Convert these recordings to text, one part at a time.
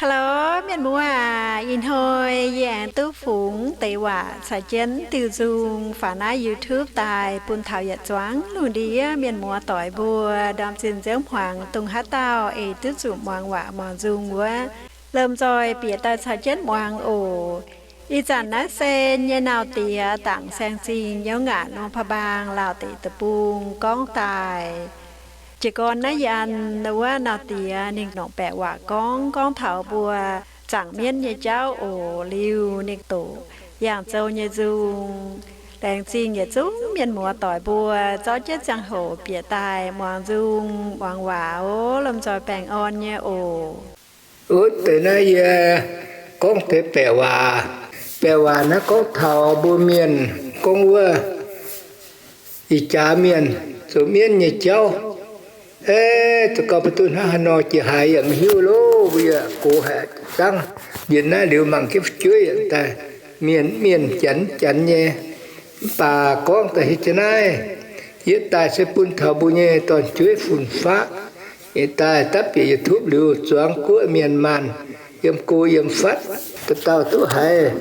Hello, mienh muoz aac, ih hnoi yie aengx duqv fungx deix waac caux jienv diuh nzung faaux naaiv YouTube daaih bun taux yietc zuangx lungh ndiev mienh muoz doic mbuo ndorm zinh nziouv hmuangx dongh haaix dauh eix duqv zuqc muangx waac muangx nzung wuov, lomh nzoih bieqc daaih caux jienv muangx oc. Ih zanc naaiv se nyei nauz diex Dangc Saeng Zingh nyei ngaanc Luang Prabang Laauh Deic Deic-Bung gorngv daaih. Jiez gorn naaiv yie an wuov nauz diex ninh longc baeqc waac gorngv, gorngv taux mbuo zaangc mienv nyei jauv oc. Liuz ninh doqc yangh zoux nyei nzung. Laengz zingh yietc zungv mienh muoz doic mbuo zorqv jienv ziangh hoc bieqc daaih muangx nzung muangx waac oc. Lomh nzoih baengh orn nyei oc. Wuov deix naaiv yie gorngv deix baeqc waac. Baeqc waac naaiv gorngv taux mbuo mienh gorngv wuov ih jaax mienh zoux mienv nyei jauv. Aeqv, za'gengh mbuo duqv hnangv haaix nor jiex haaix yaac maiv hiuv loh. Mbuo yaac gox haic, zangv njiec naaiv liuz mangc jienv fu'jueiv yaac daaih mienh mienh janx janx nyei. Mv baac gorngv daaih hietv jienv naaiv, yietv daaih se bun taux mbuo nyei dorn-jueiv fun-faqv yietv daaih dapv bieqc YouTube liuz zuangx guoqv mienh maanh yiem go yiem fatv, dauh dauh duqv haiz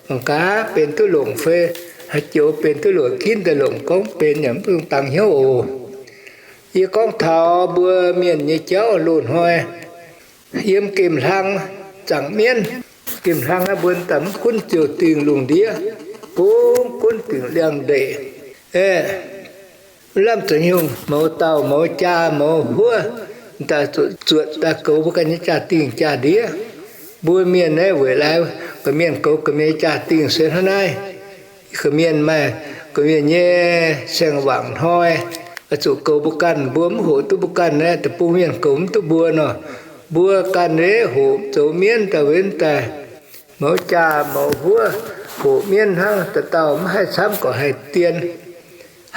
mangc gaax benx duqv longc fai haaix joux benx duqv longc, ginv daaih longc, gorngv benx yaac mv dungx dangx hnyouv oc. Yie gorngv taux mbuo mienh nyei jauv loz-hnoi yiem gemh hlang zaangc mienv. Gemh hlang naaiv mbuo daaih mv gunv ziouc dingc lungh ndiev, bungx gunv dingc liangx-ndeic, lamh zoux hnyungc mouz dauh mouz jaa mouz huov daaih zuotc daaih goux mbuo ganh nyei jaa-dingh jaa-ndiev. Mbuo mienh naaiv weic laaix gorqv-mienh goux gorqv-mienh nyei jaa-dingh se hnangv naaiv. Gorqv-mienh maaih gorqv-mienh nyei saeng-wangc hnoi, zuqc goux mbuo ganh, mbuo mv hoqc duqv mbuo ganh naaiv, deic-bung mienh goux mv duqv mbuo nor, mbuo ganh naaiv hoqc zoux mienv daaih, wuov daaih mouz jaa mouz huov hoqc mienv hnangv, dauh dauh mv haih camv gorqv haih dien.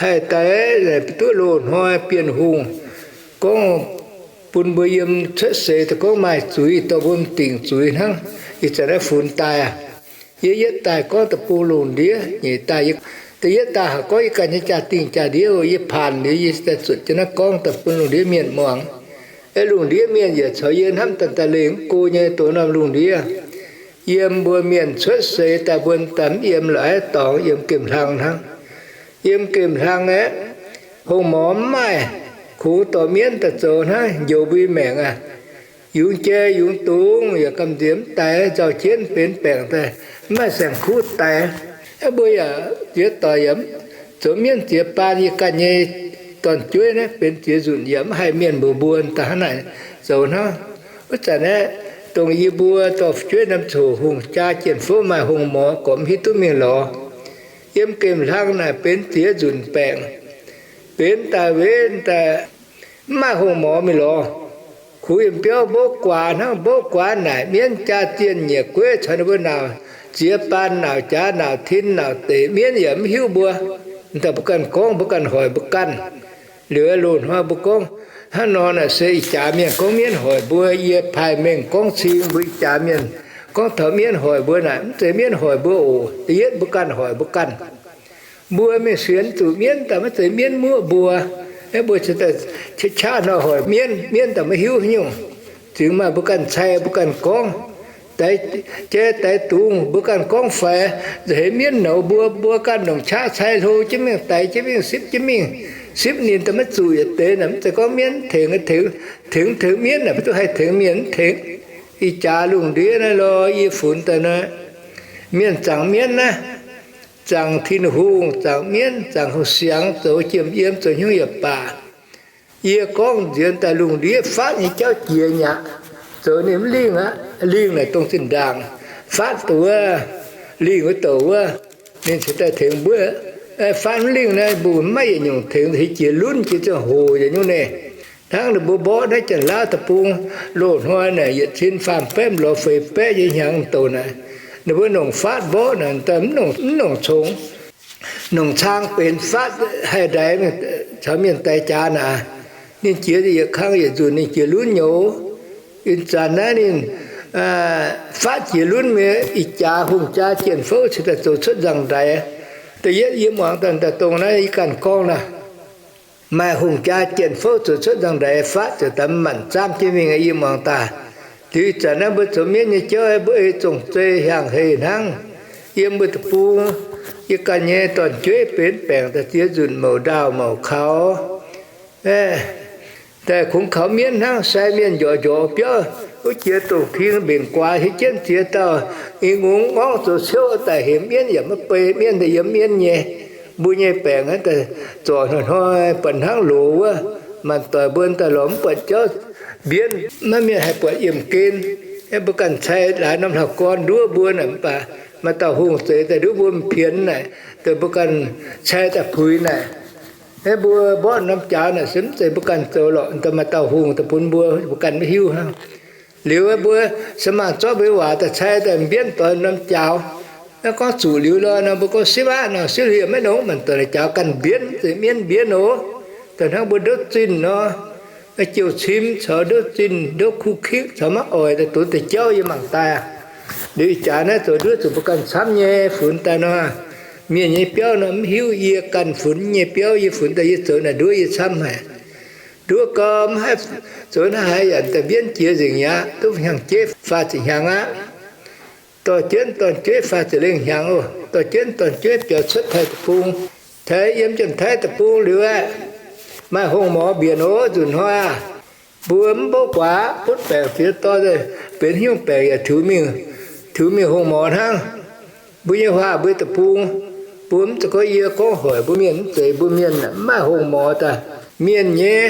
Haih daaih duqv loz-hnoi Bienh Hungh gorngv bun mbuo yiem cuotv seix daaih gorngv maaih zuiz dorh mbuo m'dingc zuiz hnangv. Ih zanc naaiv funx daaih aqv. Yie yietv daaih gorngv deic-bung lungh ndiev nyeic daaih, da'yietv daaih haiz gorngv yie ganh nyei jaa-dingh jaa-ndiev, yie paanc liuz yie daaih zuotc jienv naaiv gorngv daaih bun lungh ndiev mienh muangx. Aeqv, lungh ndiev mienh yaac caux yie hnamv daaih daaih leih mv go nyei doz norm lungh ndiev. Yiem mbuo mienh cuotv seix daaih mbuo daaih mv yiem la'aiv dorngx, yiem gemh hlang hnangv. Yiem gemh hlang aeqv, hungh morz mv maaih, kungx dorh mienv daaih zoux hnangv, njoux mbuo maengc aqv. Yungz jai yungz dungz yaac gamh nziex mv daix, nzauh jienv benx baengc daaih, mv maaih saeng-kuv daix. Aeqv, mbuo yaac ziex doic yaac zoux mienv ziex baan, yie ganh nyei dorn-jueiv naaiv benx ziex nzunc yaac mv haih mienh mbuox mbuo daaih hnangv naaic zoux hnangv. Wuov zanc naaiv dongh yie mbuo dorh fu'jueiv norm coc hungh jaa jien-fouv maaih hungh morz gorqv mv hiuv duqv mingh lorz. Yiem gemh hlang naaic benx ziex nzunc baengc, benx daaih wenv daaih mv maaih hungh morz mingh lorz. Kungx yiem biauv mbouv guaax hnangv, mbouv guaax naaic mienv jaa zienh nyeic gueiv caux ninh mbuo nauc ziex baan, nauc jaax, nauc tin, nauc deic, mienv yaac mv hiuv mbuo. Daaih mbuo ganh gorngv, mbuo ganh hoic mbuo ganh. Liuz loz-hnoi mbuo gorngv hnangv nor naaic se ih jaax mienh gorngv mienv hoic mbuo. Yie paaix mengh gorngv cing mbuo ih jaax mienh gorngv taux mienv hoic mbuo naaic, mv zeiz mienv hoic mbuo oc. Da'yietv mbuo ganh hoic mbuo ganh. Mbuo mingh sienx zuqc mienv daaih maiv zeiz mienv muoqv mbuo. Aeqv, mbuo qaqv qaqv nor hoic mienv, mienv daaih maiv hiuv haaix nyungc. Zingx maaih mbuo ganh cai mbuo ganh gorngv. Daix jai daix dungz mbuo ganh gorngv faix, nza'heix mienv nouz mbuo, mbuo ganh longc qaqv cai hlo jienv mingh, daix jienv mingh, sipv jienv mingh. Sipv ninh daaih maiv zuqc yietc deix naaic, mv zeiz gorngv mienv tengx, tengx, tengx, tengx mienv naaic, mv duqv haih tengx mienh mv tengx. Ih jaax lungh ndiev naaiv lorh yie funx daaih naaiv, mienh zaangc mienv naaiv, zaangc Tin-Hungh, zaangc mienv, zaangc hungh siangx, zoux jiem yiem, zoux hnyouv yaac baac. Yie gorngv nziex daaih lungh ndiev faatv nyei jauv jiex nyaqc, zoux ninh mv lingh aqv. Lingh naaic dongh zinh ndaangc faatv douc wuov, lingh wuov douc wuov, ninh cingx daaih tengx mbuo. Faatv mv lingh naaiv mbuo maiv yietc nyungc tengx, heuc jiex lunv jiex ziangh hoc yietc nyungc naaiv. Hnangv ninh mbuo mborqv naaiv Janx-Laauv deic-bung loz-hnoi naaic yietc cin faam baeqv lorz feix baeqv nyei hnyangx douc naaic, ninh mbuo nongc faatv mborqv naaic, mv nongc congx, nongc cang benx faatv haih ndaix caux mienh daix jaax naaic. Ninh jiex yietc kang yietc nzunc ninh jiex lunv nyouz. Ih zanc naaiv ninh faatv jiex lunv mingh, ih jaax hungh jaa jien-fouv cingx daaih zoux cuotv nzangc ndaix. Da'yietv yie muangx daaih dongh naaiv yie ganh gorngv naaic, maaih hungh jaa jien-fouv zoux cuotv nzangc ndaix, faatv ziouc daaih manc zaamv jienv mingh. Yie muangx daaih Liuz ih zanc naaiv mbuo zoux mienv nyei jauv, mbuo ei zong-zei hiaangx heh hnangv. Yiem mbuo deic-bung, yie ganh nyei dorn-jueiv benx baengc daaih ziex nzunc mouc ndaauh mouc kaux. Daaih kungx kaux mienv hnangv, sai mienh njorc njorc biauv, wuov jiex dongh ting mbenc guaax hietv jienv ziex dauh, i ngongx ngorngv zoux ciouv daaih hemx mienv yaac maiv bei, mienv daaih yiem mienv nyei. Mbuo nyei baengc naaiv daaih zorc hnoi-hnoi buatc hnangv loz wuov. Maanc doic mbuo daaih lorz mv buatc jauv mbienv, maiv mienh haih buatc yiemh gen. Mbuo ganh cai laaix norm hlauv-gorn nduov mbuo naaic, mv baac maaih dauh hungh zeix daaih nduov mbuo m'pienx naaic, dongh mbuo ganh cai daaih puix naaic. Mbuo mborqv norm jaaux naaic se mv zeiz mbuo ganh zoux lorqc, dongh maaih dauh hungh daaih bun mbuo, mbuo ganh maiv hiuv hnangv. Liuz mbuo se maanc zorqv mbuo nyei waac daaih cai daaih mbienv doix norm jaaux. Naaiv gorngv zuqc liuz lorh nor, mbuo gorngv sipv aqv nor, sipv liuz yaac maiv nongx, maanc doic jaaux ganh mbienv, zeiz mienv mbienv oc. Daaih hnangv mbuo ndouv zinh nor, jouh cim caux ndouv zinh, ndouv kuv kikv caux maiv oix daaih donx deix jauv yie mangc daaih. Liuz ih jaax naaiv zoux nduov zuqc mbuo ganh camv nyei funx daaih nor, mienh nyei biauv nor mv hiuv, yie ganh funx nyei biauv yie funx daaih, yie zoux naaic nduov yie camv haic. Nduov gau mv haih zoux naaiv haiz yaac daaih mbienv jiex nzengc mi'aqv, duqv hnyangx-jeiv faah ziepc hnyangx aqv. Dorh jienv dorn-jueiv faah ziepc lengh hnyangx oc. Dorh jienv dorn-jueiv biaux cuotv Taiv deic-bung. Taux yiem Janx-Taiv deic-bung liuz aeqv, maaih hongh morz mbienc oc. Nzunc hnoi aah, mbuo mv bouv guaax butv baengc ziex dorh, benx haaix nyungc baengc yaac tiux mingh, tiux mingh hongh morz hnangv. Mbuo nyei huaac mbuo deic-bung, mbuo mv zeiz gorngv yie gorngv hoic mbuo mienh, mv zeiz, mbuo mienh mv maaih hongh morz daaih. Mienh nyei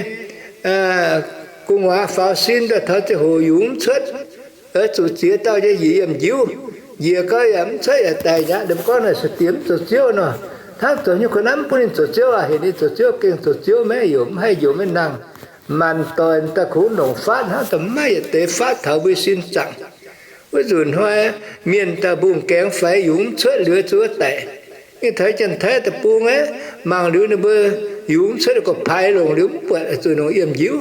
gu'nguaaz faaux sin daaih taux ziangh hoc yungz mv cuotv, oix zuqc ziex dauh nyei njiec yiemh njiuv, njiec gau yaac mv cuotv yaac daic mi'aqv. Ninh mbuo gorngv naaic se diex mv zoux ziouv nor, hnangv zoux nyei kuh naaiv mv bun ninh zoux ziouv aqv. Heuc ninh zoux ziouv gengh zoux ziouv maiv heuc, mv haih njoux maiv nangh. Maanc doic daaih kungx longc faatv hnangv daaih maiv yietc deix faatv taux mbuo sin zaangc. Wuov nzunc hnoi mienh daaih mbungh gaengx faix yungz mv cuotv liuz zuov daic. Ninh taux Janx-Taiv deic-bung aeqv, mangc liuz ninh mbuo yungz mv cuotv, gorqv-paix longc liuz mv buatc, zuqc longc yiemh njiuv.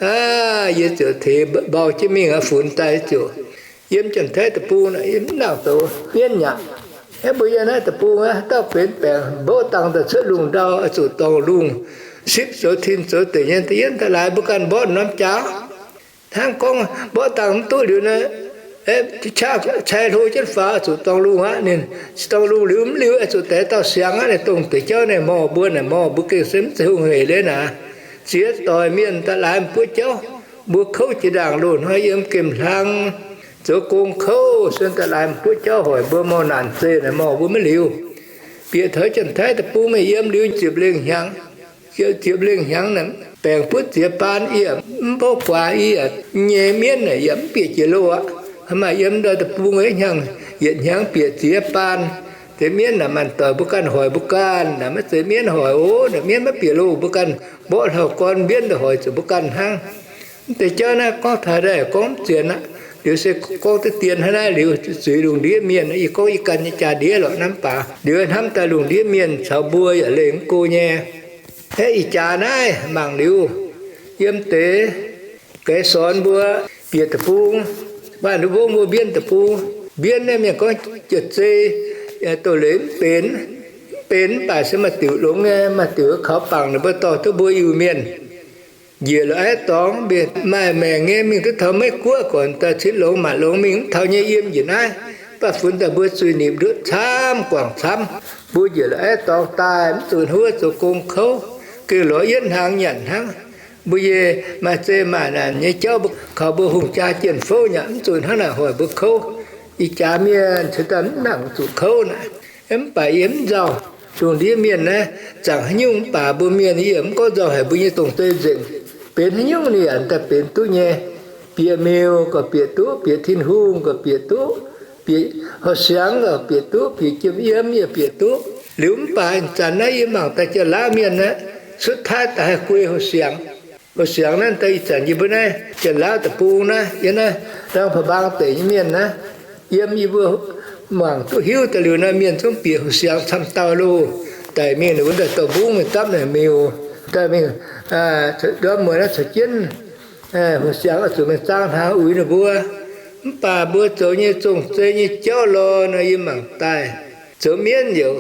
Aav, yie ziouc teix mbau jienv mingh aqv, funx daaih ziouc yiem Janx-Taiv deic-bung naaic, yie mv nangc zoux mienv mi'aqv. Hnangv mbuo yiem naaiv deic-bung aqv, haaix dauh benx baengc mbouv dangh daaih cuotv lungh ndau, zuqc dorngh lungh sipv zoux tin zoux deic nyei, da'yietv daaih laaix mbuo ganh mborqv norm jaaux. Hnangv gorngv mborqv dangh mv duqv liuz naaiv, qaqv cai hlo jienv faaux, zuqc dorngh lungh aqv. Ninh dorngh lungh liuz mv liuz, zuqc deix dauh siangx aqv. Ninh dongh deix jauv naaic morh mbuo, naaic morh mbuo gengh se mv zeiz hungh heic leiz naaic. Ziex doic mienh daaih laaix m'buoqv jauv, mbuo kouv jiex ndaangc loz-hnoi yiem gemh hlang zoux gong kouv, se daaih laaix m'buoqv jauv hoic mbuo morh naanc zeih naaic morh mbuo maiv liuz. Bieqc taux Janx-Taiv deic-bung mingh yiem liuz ziepc lengh hnyangx. Ziepc lengh hnyangx naaic, baengc butv ziex baan, yie mv bouv guaax, yie nyei mienv naaic yaac mv bieqc jiex loh aqv. Maaih yiem ndau deic-bung hnyangx, yietc hnyangx bieqc ziex baan. Deix mienv naaic maanc doic mbuo ganh hoic mbuo ganh naaic, maiv zeiz mienv hoic oc. Naaic mienv maiv bieqc loh, mbuo ganh mborqv hlauv-gorn mbienv daaih hoic zuqc mbuo ganh hnangv. Mv deix jauv naaiv gorngv taux naaiv gorngv mv zienx aqv. Liuz se gorngv duqv dien hnangv naaiv liuz, zuiz lungh ndiev mienh, yie gorngv yie ganh nyei jaa-ndiev lorqc hnamv baac liuz hnamv daaih lungh ndiev mienh caux mbuo yaac lengh mv go nyei. Hnangv ih jaax naaiv mangc liuz, yiem deix ga'sorn mbuo bieqc deic-bung, maaih nduov mbong mbuo mbienv deic-bung. Mbienv naaiv mienh gorngv jiex zei, doz-leiz mv benx, mv benx mv baac se maaih diuc longx nyei, maaih diuc kaux bangc ninh mbuo dorh duqv mbuo Iu-Mienh. Njiec la'aiv dorngx, maaih maengc nyei mingh duqv taux Meiv Guoqv, gorngv daaih cin longx maanc longx mingh mv taux nyei yiem njiec naaiv. Mv baac funx daaih mbuo zuiz-nipc nduov camv guangc camv. Mbuo njiec la'aiv dorngx daaih mv zuqc hnuov zoux gong kouv, gengh lorz yietv hnaangx nyanc hnangv. Mbuo yie maaih zei maaih naanc nyei jauv, kaux mbuo hungh jaa jien fouv nyanc, mv zuqc hnangv naaic hoic mbuo kouv. Ih jaax mienh cingx daaih mv nangc zuqc kouv naaic. Mv baac yie mv nzauh. Lungh ndiev mienh naaiv zaangc haaix nyungc mv baac mbuo mienh yie mv gorngv nzauh haic, mbuo nyei dongh zei nzengc. Benx haaix nyungc ninh yaac daaih benx duqv nyei. Bieqc miuc gorqv bieqc duqv, bieqc Tin-Hungh gorqv bieqc duqv, bieqc horqc siangx gorqv bieqc duqv, bieqc jiem yiem yaac bieqc duqv. Liuz mv baac zanc naaiv yie mangc daaih Janx-Laauv mienh naaiv, cuotv taav daaih haih guei horqc siangx. Horqc siangx naaiv daaih ih zanc yie mbuo naaiv Janx-Laauv deic-bung naaiv, yie naaiv ndang pa'mbaang deic nyei mienh naaiv, yiem yie mbuo mangc duqv hiuv daaih liuz naaiv, mienh zungv bieqc horqc siangx camv dauh loh. Daic mingh ninh mbuo daaih dorh mbungv mingh dapv naaic miuc, daaih mingh ndorm mueiz naaiv caux jienv horqc siangx oix zuqc mingh zaang hnaangx uix ninh mbuo. Mv baac mbuo zoux nyei zong-zei nyei jauv lorh nor, yie mangc daaih zoux mienv youc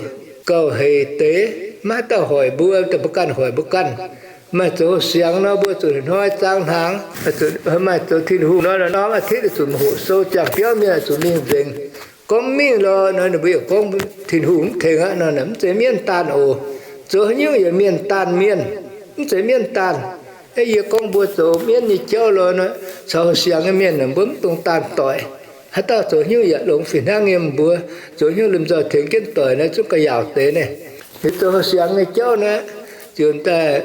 gauh hec deix, maiv dauh hoic mbuo, daaih mbuo ganh hoic mbuo ganh. Maaih zoux siangx nor, mbuo zuqc hnoi zaang hnaangx, maaih zoux Tin-Hungh nor, norm อาทิตย์ zuqc hoqc sou ziangh biauv mienh zuqc mingh nzengc. Gorngv mv mingh lorqc nor, ninh mbuo yaac gorngv Tin-Hungh mv tengx aqv nor, mv zeiz mienv daanh oc. Zoux haaix nyungc yaac mienh daanh mienh, mv zeiz mienv daanh. Yie gorngv mbuo zoux mienv nyei jauv lorqc nor, caux siangx nyei mienh naaic mbuo mv dungx daanh doic. Haaix dauh zoux haaix nyungc yaac longx fih hnangv nyei. Mbuo zoux haaix nyungc lomh nzoih tengx jienv doic naaiv zungv ga'yaauc deix naaiv. Liuz zoux siangx nyei jauv naaiv ziouc daaih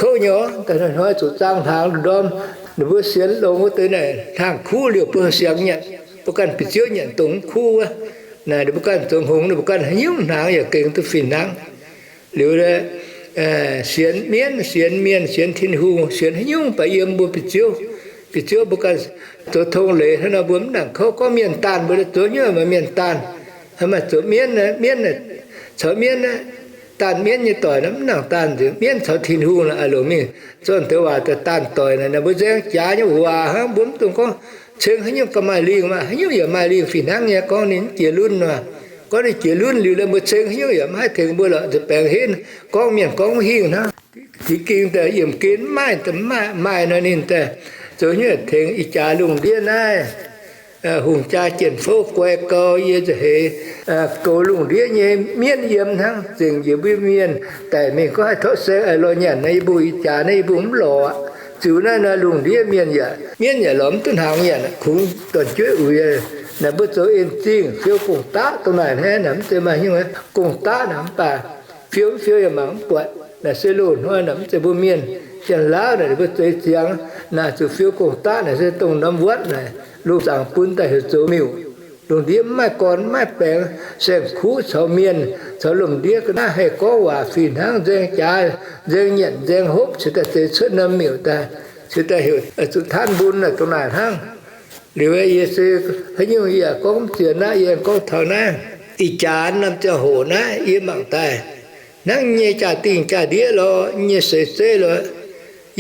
kouv nyei, daaih hnoi-hnoi zuqc zaang hnaangx ndorm. Ninh mbuo sienx longx wuov deix naaic hnaangx kuv liouh mbuo siangx nyanc, mbuo ganh biauv-ziouv nyanc dongh mv kuv wuov. Naaic ninh mbuo ganh zoux hngongx, ninh mbuo ganh haaix nyungc hnaangx yaac gengh duqv fih hnangv. Liuz, sienx mienv, sienx mienh, sienx Tin-Hungh, sienx haaix nyungc baac yiem mbuo biauv-ziouv. Biauv-ziouv mbuo ganh zoux tong leiz hnangv nor, mbuo mv nangc kouv gorngv mienh daanh mbuo, zoux haaix nyungc maaih mienh daanh. Maaih zoux mienv, mienv caux mienv, daanh mienv nyei doic nor mv nangc daanh nzengc. Mienv caux Tin-Hungh lorqc, aa, longc mingh zorqv deix waac daaih daanh doic naaic, mbuo nzaeng jaax nyei waac hnangv. Mbuo mv dungx gorngv ceng haaix nyungc ga'maaih lingh maah, haaix nyungc yaac maaih lingh fih hnangv nyei. Gorngv ninh mv jiex lunv nor, gorngv ninh jiex lunv liuz, mbuo ceng haaix nyungc yaac mv haih tengx mbuo lorqc. Nza'baengx henv gorngv mienh gorngv mv hingh hnangv. Jiex ging daaih yiemh gen mv maaih, maaih nor ninh daaih zoux haaix nyungc tengx. Ih jaax lungh ndiev naaiv, hungh jaa jien fouv guai gau, yie za'heix goux lungh ndiev nyei mienv yiem hnangv, zengc njiec mbuo mienh daic mingh gorngv haih torqv saeng, lorz nyanc naaiv yie mbuo ih jaax naaiv yie mbuo mv lorz aqv. Ziux naaiv nor lungh ndiev mienh yaac mienv yaac lorz mv duqv hnaangx nyanc. Kungx dorn-jueiv uix naaic mbuo zoux en zingh fiou gong-daqv dongh naaic hnangv, mv zeiz maaih hnyouv gong-daqv naaic mv baac fiou mv fiou yaac mangc mv buatc. Naaic se loz-hnoi naaic mv zeiz mbuo mienh, Janx-Laauv naaic ninh mbuo zeix ziangx naaic zuqc fiou gong-daqv naaic se dongh norm wuotv naaic lungh zaangc bun daaih heuc zoux miuc. Lungh ndiev mv maaih gorn mv maaih baengx, saeng-kuv caux mienh caux lomh ndiev ga'naaiv haih gorngv waac fih hnangv, nzaeng jaax, nzaeng nyanc, nzaeng hopv, cingx daaih zeix cuotv norm miuc daaih, cingx daaih heuc zuqc tanv mbun naaic dongh naaic hnangv. Liuz yie se haaix nyungc yie yaac gorngv mv ziex naaiv, yie gorngv taux naaiv ih jaax norm ziangh hoc naaiv yie mangc daaih hnangv nyei jaa-dingh jaa-ndiev lorqc, nyei seix zeiv lorqc.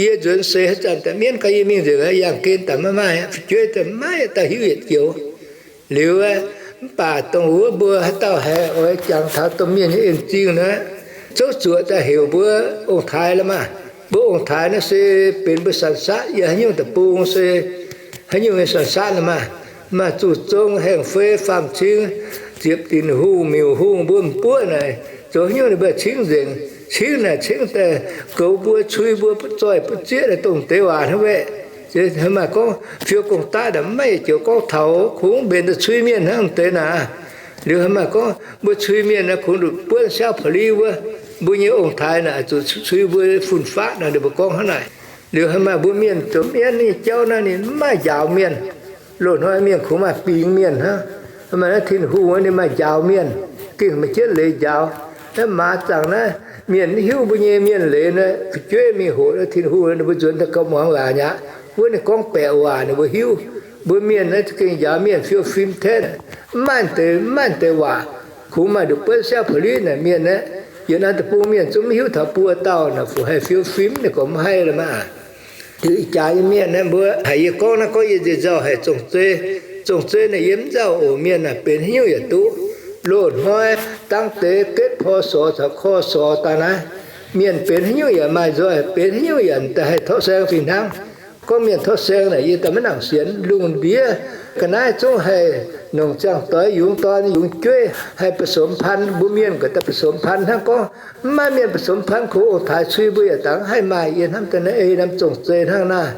Yie nzuonx seix haaix zanc daaih mienv gau yie mingh nzengc, yangh gen daaih maiv maaih, fu'jueiv daaih maiv dauh hiuv yietc joux. Liuz, mv baac dongh wuov mbuo haaix dauh haiz oix jangx taux domh mienh nyei en-zingh nor, zouv zuoqc daaih heuc mbuo ong-taaix la'maah. Mbuo ong-taaix naaiv se benx mbuo สัญชาตญาณ yaac haaix nyungc deic-bung se haaix nyungc nyei สัญชาตญาณ la'maah. Maaih zuqc zong, haengh fei, faam-cing, ziepc dinc hungh, miuc hungh, mbuo m'buoqv naaic zoux haaix nyungc ninh mbuo cingv nzengc. Cingv naaic cingv daaih goux mbuo, cui mbuo, butv zoih butv zieqv naaic dongh deix waac hnangv. Weic maaih gorngv fiou gong-daqv naaic maiv yietc joux gorngv taux, kungx mbenc daaih cui mienh hnangv deix naaic. Liuz maaih gorngv mbuo cui mienh naaic kungx nduqc buonv siauv pa'li wuov, mbuo nyei ong-taaix naaic zuqc cui mbuo fun-faqv naaic, ninh mbuo gorngv hnangv naaic. Liuz maaih mbuo mienh zoux mienv nyei jauv naaiv ninh mv maaih njaaux mienh. Loz-hnoi mienh kungx maaih bingx mienh hnangv. Maaih naaiv Tin-Hungh ninh maaih njaaux mienh, gengh maaih jienv leiz njaaux. Naaiv maaz zaangc naaiv mienh mv hiuv mbuo nyei mienh leiz naaiv, fu'jueiv mingh hoqc naaiv Tin-Hungh, ninh mbuo nzuonx daaih gauh muangx waac nyei aqv. Wuov ninh gorngv baeqc waac ninh mbuo hiuv. Mbuo mienh naaiv za'gengh njaaux mienh fiou fim tengv, mv maaih deix, mv maaih deix waac. Kungx maaih nduqc buonv siauv pa'li naaic mienh aeqv, yietc norm deic-bung mienh zungv mv hiuv taux buo dauh naaic, fuqv haih fiou fim ninh gorngv mv haih la'maah. Liuz ih jaax nyei mienh naaiv mbuo haiz yie gorngv naaiv gorngv yie nziex nzauh haic, zong-zei, zong-zei naaic yie mv nzauh oc. Mienh naaic benx haaix nyungc yaac duqv. Loz-hnoi dangv deix getv พ.ศ. caux ค.ศ. daaih naaiv, mienh benx haaix nyungc yaac maaih nzoih, benx haaix nyungc yaac daaih haih torqv saeng fih hnangv. Gorngv mienh torqv saeng naaic yie daaih maiv nangc sienx. Lungh ndiev ga'naaiv zungv haih nongc ziangh doix yungz dorn yungz jueiv haih ผสมพันธุ์, mbuo mienh ga'daaih ผสมพันธุ์ hnangv. Gorngv mv maaih mienh ผสมพันธุ์ kungx ong-taaix cui mbuo yaac dangv haih maaih. Yie hnamv daaih naaiv ei norm zong-zei hnangv naaiv.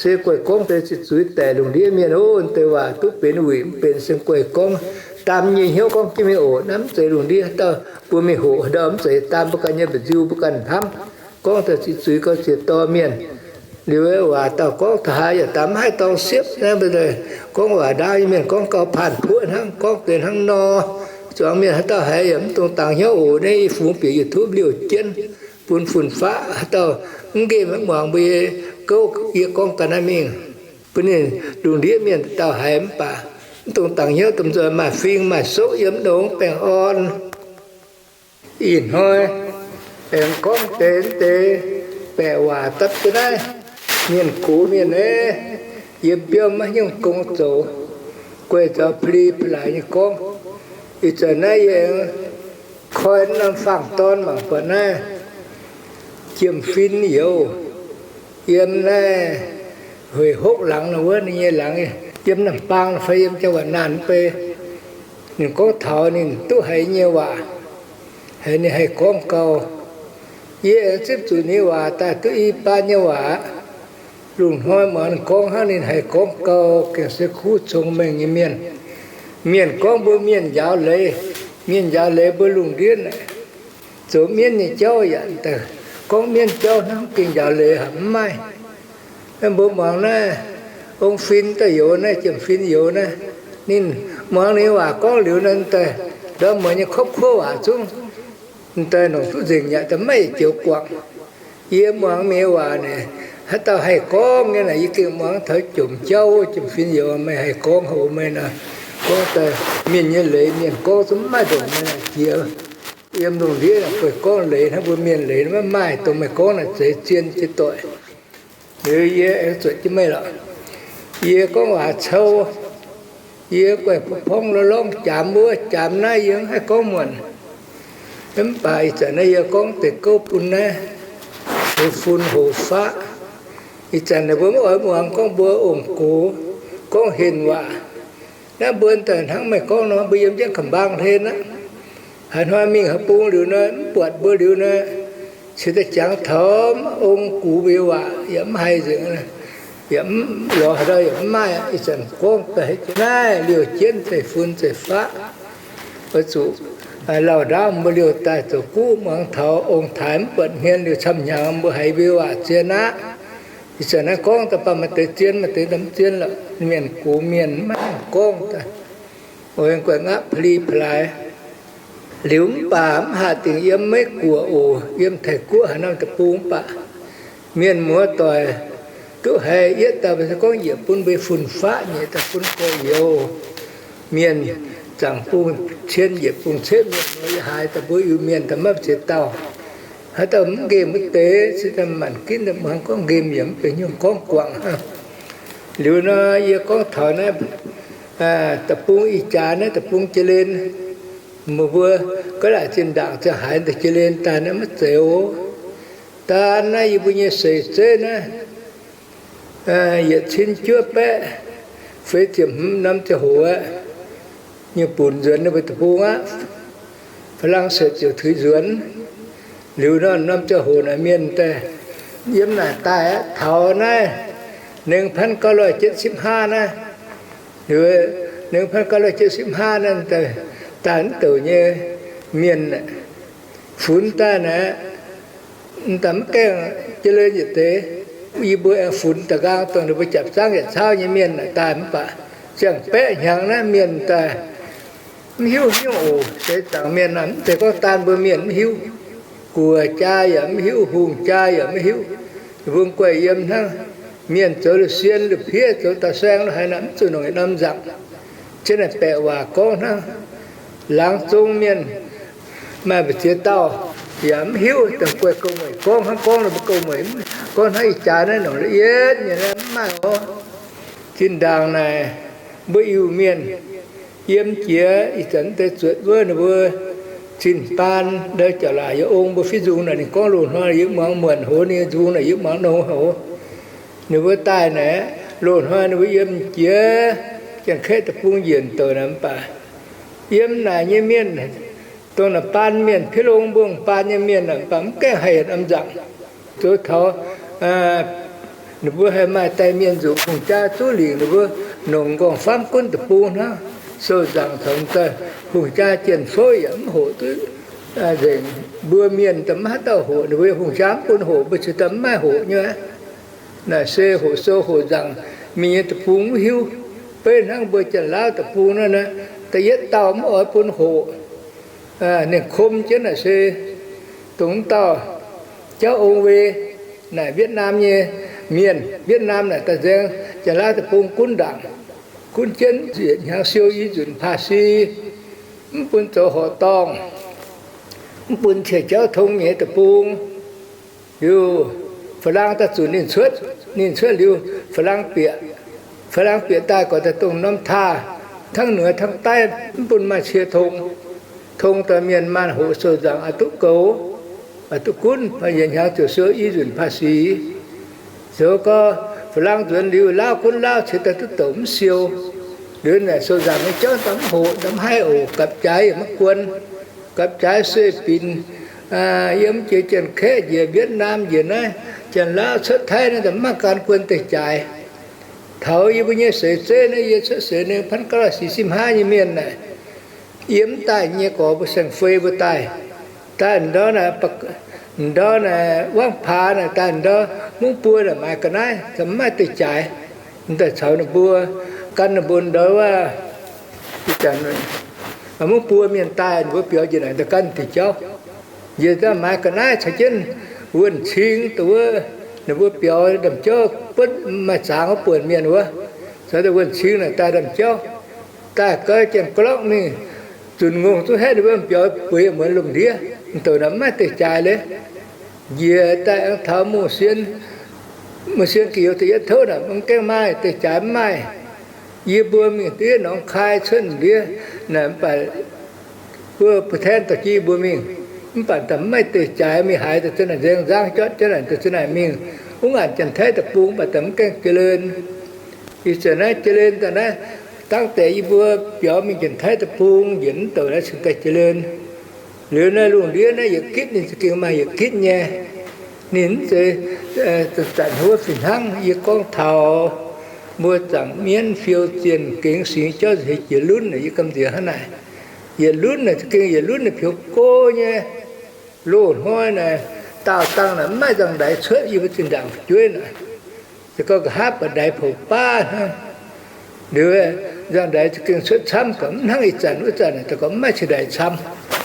Se guaih gorngv deix ziqc zuiz daic lungh ndiev mienh ov, deix waac duqv benx wuic mv benx se guaih gorngv, daam nyei hnyouv gorngv jienv mingh oc. Naaiv mv zeiz lungh ndiev haaix dauh mbuo mingh hoqc haaix ndau, mv zeiz daam mbuo ganh nyei mba'nziu mbuo ganh hnamv. Gorngv daaih ziqc zuiz gauh ziex dorh mienh. Liuz waac dauh gorngv taux haaix yaac daam mv haih dorng siepv naaiv, gorngv waac ndaauv nyei mienh gorngv gauh paanh puoqv hnangv, gorngv deix hnangv nor. Zuangx mienh haaix dauh haiz yaac mv dungx dangx hnyouv oc. Naaiv yie fungx bieqc YouTube liouh jienv bun fun-faqv. Haaix dauv mv nqemh mv muangx mbuo nyei gouv, yie gorngv ga'naaiv mingh bun ninh lungh ndiev mienh dauh haiz mv baac mv dungx dangx hnyouv. Domh nzoih maaih fing maaih soqv yiem longx baengh orn. Ih hnoi aengx gorngv deix deix baeqc waac dapv jienv naaiv. Mienh gox mienh aeqv, yie biauv maiv hnyouv gong zoux, guei zaux peli pa'laaix nyei gorngv. Ih zanc naaiv yie aengx koi norm faang-dorn mangc buatc naaiv Jiem-fin youz, yiem naaiv Hueic Hopv laangz nor wuov, ninh nyei laangz, yiem Nam Baang fai yiem Jangx Waanc Naanh mv bei. Ninh gorngv taux ninh duqv haiz nyei waac, haiz ninh haih gorngv gau. Yie aengx zipv zuqc ninh nyei waac daaih duqv i baan nyei waac aqv. Lungh hnoi muangx ninh gorngv hnangv, ninh haih gorngv gau, gengh se kuv cong-mengh nyei mienh. Mienh gorngv mbuo mienh njaaux leiz, mienh njaaux leiz mbuo lungh ndiev naaic, zoux mienv nyei jauv yaac daaih gorngv mienv jauv hnangv, gengh njaaux leiz haic mv maaih. Mbuo muangx naaiv ong-fin daaih youz naaiv, jiem-fin youz naaiv, ninh muangx ninh waac gorngv liuz naaiv daaih ndorm muonz nyei kopv kuov waac zungv daaih longc duqv nzengc yaac daaih maiv joux guangc. Yie muangx mienh waac naaic, haaix dauh haih gorngv nyei naaic, yie gengh muangx taux jomc jauv, jiem-fin youz, meih haih gorngv haic meih naaic, gorngv daaih mienh nyei leiz mienh gorngv zungv mv maaih ndongc meih naaic jiex. Yiem lungh ndiev naaic guei gorngv leiz hnangv mbuo mienh leiz maiv maaih, dongh meih gorngv naaic zeiz zien jiex doic. Liuz yie aengx zuotc jienv meih lorqc. Yie gorngv waac cou, yie guaih porv-porngv lorngv jaamz wuov jaamz naaiv, yie mv haih gorngv muonc. Mv baac ih zanc naaiv yie gorngv deix gouv bun naaiv hoz fun hoz faqv. Ih zanc ninh mbuo mv oix muangx gorngv mbuo ong-gox, gorngv henc waac. Naaiv mbuo daaih hnangv meih gorngv nor, mbuo yiem jienv ka'mbang hlen aqv. Haaix hnoi mingh haaix bung liuz nor, mv buatc mbuo liuz nor, cingx daaih jangx taux ong-gox mbuo waac yaac mv haiz nzengc, yaac mv lorz haaix ndau yaac mv maaih. Ih zanc gorngv daaih haiz jienv naaiv liouh jienv zeiv-fun zeiv-faqv. Oix zuqc lauh ndaauv mbuo liouh daaih zoux guv muangx taux ong-taaix mv buatc hmien liuz camv-hnyangx mbuo haiz mbuo waac zien aqv. Ih zanc naaiv gorngv daaih baac maaih deix zien, maaih deix mv zien lorqc. Mienh gox mienh maiv gorngv daaih, oix guaix ngapv pa'li pa'laaix. Liuz mv baac mv hatc dingc yiem Meiv Guoqv oc, yiem Taiv Guoqv haaix norm deic-bung mv baac mienh muoz doic duqv haiz yietv dauh mbuo se gorngv yietc bun mbuo fun-faqv, nyeic dauh bun gorx-youz. Mienh zaangc bung cien yietc bung cietv mienh nor, yie haiz daaih mbuo Iu-Mienh daaih maiv ziex dauh. Haaix dauh mv nqemh wuov deix se daaih maanc ginv daaih muangx gorngv nqemh yaac mv benx nyungc gorngv guangc hnangv. Liuz nor yie gorngv taux naaiv deic-bung ih jaax naaiv deic-bung jiex len, meih mbuo ga'naaiv zinh ndaangc ziangh haaix daaih jiex len daaih naaiv maiv zeiz oc. Daan naaiv yie mbuo nyei seix zeiv naaiv, yietc cin juov baeqv feix ziepc hmz norm ziangh hoc aqv, nyei bunc nzuonx ninh mbuo deic-bung aqv. Faa^lang^setv ziouc tuix nzuonx. Liuz nor norm ziangh hoc naaic mienh daaih yiem naaic daaih aqv, taux naaiv หนึ่งพันเก้าร้อยเจ็ดสิบห้า naaiv, หนึ่งพันเก้าร้อยเจ็ดสิบห้า naaiv daaih mv douc nyei mienh funx daaih naaic, daaih mv gaengh jiex len yietc deix. Yie mbuo aengx funx daaih nqaang dongh ninh mbuo japc zangv yietc cauv nyei mienh naaic daaih mv baac ziangh baeqv hnyangx naaiv mienh daaih mv hiuv nyungc oc. Seix zaangc mienh naaic mv zeiz gorngv daan mbuo mienh mv hiuv. Guoqv jaa yaac mv hiuv, hungh jaa yaac mv hiuv. Ninh mbuo guaih yiem hnangv. Mienh zoux liuz sien liuz piev, zoux da'saeng lo haaix naaic mv zuqc nongc yietc norm nzangc. Jienv naaic baeqc waac gorngv hnangv. Laangz zong mienh maaih mbu'ziex dauh yaac mv hiuv, dongh guaih gouv-mueic gorngv hnangv, gorngv ninh mbuo gouv-mueic gorngv hnangv ih jaax naaiv nongc la'yietv nyei naaiv mv maaih oc. Zinh ndaangc naaic mbuo Iu-Mienh yiem jiex ih zanc deix zuotc wuov ninh mbuo zinh baan ndau jauv-laac yaac ong mbuo fiev nzung naaic, ninh gorngv loz-hnoi yie muangx muonc hoz, ninh nzung naaic yie muangx nongx hoz. Ninh mbuo daaih naaic, loz-hnoi ninh mbuo yiem jiex Janx-Kaeqv deic-bung njiec douc naaic mv baac yiem naaic nyei mienh, dongh naaic baan mienh, Piv Long Mbong baan nyei mienh naaic mv baac mv gaengh haih yietc norm nzangc. Zoux taux ninh mbuo haih maaih daaih mienh nzuqc hungh jaa zuqv lingc, ninh mbuo nongc nqorngv-famv gunv deic-bung hnangv, sou nzangc taux daaih hungh jaa jienh fouv yaac mv hoqc duqv nzengc. Mbuo mienh daaih maiv haaix dauh hoqc, ninh mbuo hungh jaa mv bun hoqc, mbuo cingx daaih mv maaih hoqc nyei. Naaic se hoqc sou hoqc nzangc mingh nyei deic-bung mv hiuv. Beiv hnangv mbuo Janx-Laauv deic-bung naaiv, da'yietv dauh mv oix bun hoqc. Ninh kom jienv naaic se dongh mv dauh jauv ong-wei naaic Vietnam nyei mienh. Vietnam naaic daaih nzaeng Janx-Laauv deic-bung gunv ndaangc, gunv jienv yietc hnyangx siou i nzunc paav si, mv bun zoux horqc dorngh, mv bun cie jauv tong nyei deic-bung. Liuz, Faa^lang daaih zunc ninh cuotv. Ninh cuotv liuz, Faa^lang bieqc, Faa^lang bieqc daaih gorqv daaih dongh norm taaih, hnangv nuoz hnangv daiv mv bun maaih cie tong. Tong daaih mienh maanh hoqc sou nzangc aqc duqv goux. baac duqv gunv, yietc hnyangx ziouc siou i nzunc ภาษี. Zoux gau, faaux-laang nzuonx liuz, lauv gunv lauv ceix daaih duqv douc mv siou. Liuz naaic sou nzaangc nyei jauv daaih mv hoqc, daaih mv haih oc. Gapv-jaaix yaac maiv guon. Gapv-jaaix sueih binc, yiem jiex Janx-Kaeqv njiec, Vietnam njiec naaiv, Janx-Laauv cuotv Taiv naaiv, daaih mv maaih gan guon deix jaaix. Taux yie mbuo nyei seix zeiv naaiv, yie cuotv seix หนึ่งพันเก้าร้อยสี่สิบห้า nyei mienh naaic, yiem mv daaih nyei gorx mbuo saeng-fei mbuo daaih, daaih ndau naaic, ndau naaic Wangv Paax naaic, daaih ndau Mungv Buo naaic maaiz ga'naaiv, mv maaih deix jaaix. Daaih caux ninh mbuo, gan ninh mbuo ndau wuov, Mungv Buo mienh daaih, ninh mbuo biaux njiec naaic daaih gan diuc jauv. Njiec daaih maaiz ga'naaiv caux jienv wuonh cing dongh wuov, ninh mbuo biaux ndaamv-jauv buonv maaih zangx wuov buonc mienh wuov, caux daaih wuonh cing naaic daaih ndaamv-jauv, daaih gau janx-glorqv mingh, zunc ngongh zungv haeqv ninh mbuo biaux bueix muonz lomh ndiev, mv douc naaic mv maaih deix jaaix leiz. Njiec daaih aengx taux Mungv Sien, Mungv Sien ga'youz da'yietv touv naaic mv gaengh maaih deix jaaix mv maaih. Yie mbuo mingh ndiev Norm Kai cuotv ndiev naaic mv baac mbuo bu ten dorh jienv yie mbuo mingh, mv baac daaih mv maaih deix jaaix, mingh haaix daaih za'naaic nzaeng nzangv jotv jienv naaic daaih za'naaic mingh. Mv ngaanc Janx-Taiv deic-bung baac daaih mv gaengh jiex lenh. Ih zanc naaiv jiex lenh daaih naaiv, dangv deix yie mbuo biaux mingh Janx-Taiv deic-bung njiec mv douc naaiv cingx daaih jiex lenh. Liuz naaiv lungh ndiev naaiv yietc gitv ninh za'gengh maaih yietc gitv nyei. Ninh mv zeiz zanc-zanc huov fih hnangv. Yie gorngv taux mbuo zaangc mienv fiou zienh gengx singx jauv heuc jiex lunv naaic, yie gamh nziex hnangv naaic. Yietc lunv naaic za'gengh yietc lunv naaic peux go nyei. Loz-hnoi naaic daauh dangh naaic mv maaih nzangc-ndaix cuotv yie mbuo zinh ndaangc fu'jueiv naaic. Se gorngv nqa'haav buatc ndaix poux baav hnangv. Liuz nzangc-ndaix za'gengh cuotv camv, gorngv mv hnangv ih zanc wuov zanc naaic, gorngv mv maaih cing-ndaix camv.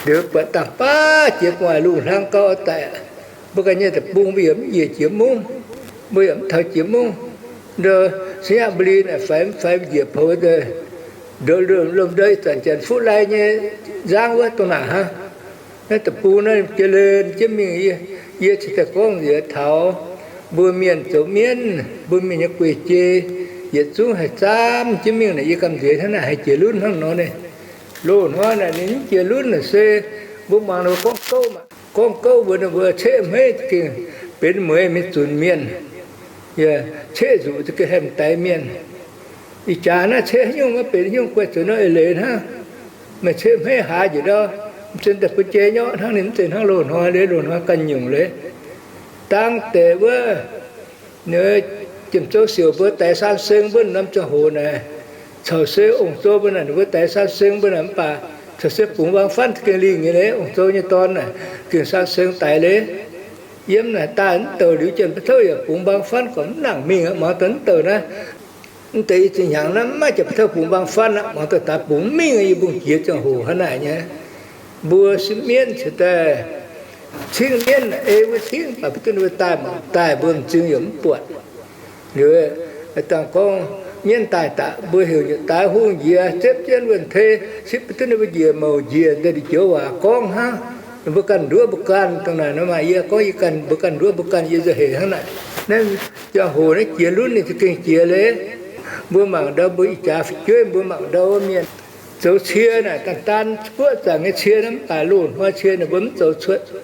Liuz buatc dangh baav jiex gu'nguaaic lungh hlang gau daic. Mbuo ganh nyei deic-bung mbuo yaac mv njiec jiex mungv, mbuo yaac mv taux jiex mungv. Ndo, Singapore naaic faix mv faix njiec poux, lomh ndau ih zanc Janx-Fuqv Lai nyei nzangv wuov dongh naaic hnangv. Naaiv deic-bung naaiv jiex lenh jienv mingh, yie cingx daaih gorngv nziex taux mbuo mienh zoux mienv, mbuo mienh nyei guei-jei, yietc zungv haih zaamv jienv mingh naaic, yie gamh nziex hnangv naaic haih jiex lunv hnangv nor naaic. Loz-hnoi naaic ninh mv jiex lunv naaic se mbuo muangx ninh mbuo gorngv gouv, gorngv gouv mbuox ninh mbuo ceqv hmeiv za'gengh benx mueiz mingh zunc mienh, yaac ceqv nzuqc za'gengh haih m'daix mienh. Ih jaax naaiv ceqv haaix nyungc maiv benx haaix nyungc, guai zoux nor eix leiz hnangv. Meih ceqv hmeiv haaix njiec ndau, mv zeiz daaih bun jei nyorqv hnangv, ninh mv zeiz hnangv loz-hnoi leiz, loz-hnoi ganh nyungc leiz. Dangv deix wuov, Jiem Zou Siouc mbuo daix San Seng mbuo norm ziangh hoc naaic, caux se ong-zoh mbuo naaic, ninh mbuo daix San Seng mbuo naaic mv baac caux se Bungx Mbaang Fatv gengh lingh nyei leiz, ong-zoh nyei dorn naaic gengh San Seng daix leiz. Yiem naaic daaih mv douc liuz, Janx-Baac Touv yaac Bungx Mbaang Fatv gorngv mv nangc mingh aqv. Muangx daaih mv douc naaiv, mv deix i zinh hnyangx naaiv mv maaih Janx-Baac Touv Bungx Mbaang Fatv aqv. Muangx daaih daaih bungx mingh, yie mbungh jiex ziangh hoc hnangv naaic nyei. Mbuo sipv mienv cingx daaih cingv mienv, ei mbuo cingv baac mv duqv ninh mbuo daaih mangc daaih, mbuo m'zing yaac mv buatc. Liuz dangh gorngv mienv daaih daqc, mbuo heuc nyutc daaix hungh njiec, ziepv jienv wuonh tei, sipv mv duqv ninh mbuo njiec mouc njiec, deix joux waac gorngv hnangv. Ninh mbuo ganh nduov mbuo ganh, dongh naaic nor maaih yie gorngv yie ganh, mbuo ganh nduov mbuo ganh, yie nzauh hec hnangv naaic. Naaiv ziangh hoc naaiv jiex lunv ninh za'gengh jiex leiz. Mbuo mangc ndau mbuo ih jaax fu'jueiv, mbuo mangc ndau wuov mienh zoux cie naaic, daan daan guoqv zaangc nyei cie naaiv, mv baac loz-hnoi cie ninh mbuo mv zoux cuotv.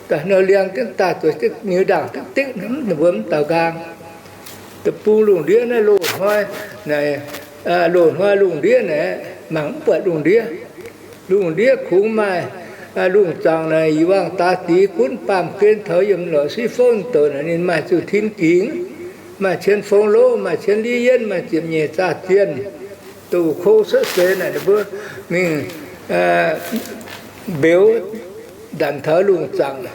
Daaih nor liangx diqv daaih zoux diqv niuz ndaangc diqv diqv, ninh mbuo mv daux nqaang. Deic-bung lungh ndiev naaiv loz-hnoi naaic, loz-hnoi lungh ndiev naaic mangc mv buatc lungh ndiev. Lungh ndiev kungx maaih lungh zaangc naaic, yie wangh daax dix gunv baamh gen taux yiem lorqc siv fouv douc naaic, ninh maaih zuqc tin gingx, maaih cien fong lov, maaih cien liv yienv, maaih ziepc nyeic zaah zienh. Doqc kouv cuotv seix naaic, ninh mbuo mingh mbeux ndanc taux lungh zaangc,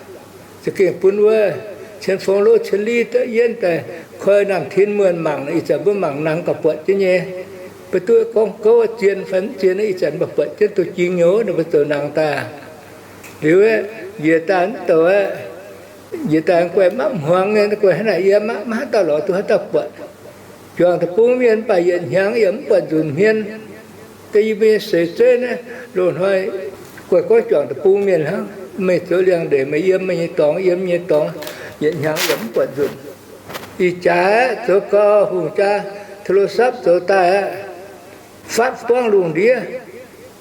za'gengh bun wuov cien fong lov, cien liv yienv daaih koi naamh tin muonh mangc. Ih zanc mbuo mangc nangx gauh buatc jienv nyei. Mbuo duqv gorngv gouv zien fai mv zien, ih zanc mbuo buatc jienv duqv jing nyei, ninh mbuo zoux nangx daaih. Liuz, njiec daaih mv douc aqv. Njiec daaih guai maiv hmuangx nyei, guai hnangv naaic yiem aqv, maiv haaix dauh lorz duqv haaix dauh buatc. Juangc deic-bung mienh mv baac yietc hnyangx yaac mv buatc nzunc hmien. Da'nyeic mbuo nyei seix zeiv naaiv loz-hnoi guai gorngv juangc deic-bung mienh hnangv, meih zoux liangx-ndeic meih yiem meih nyei dorngx, yiem nyei dorngx, yietc hnyangx yaac mv buatc nzunc. Ih jaax aeqv, zoux gau hungh jaa โทรศัพท์ zoux daaih aeqv, fatv buangv lungh ndiev,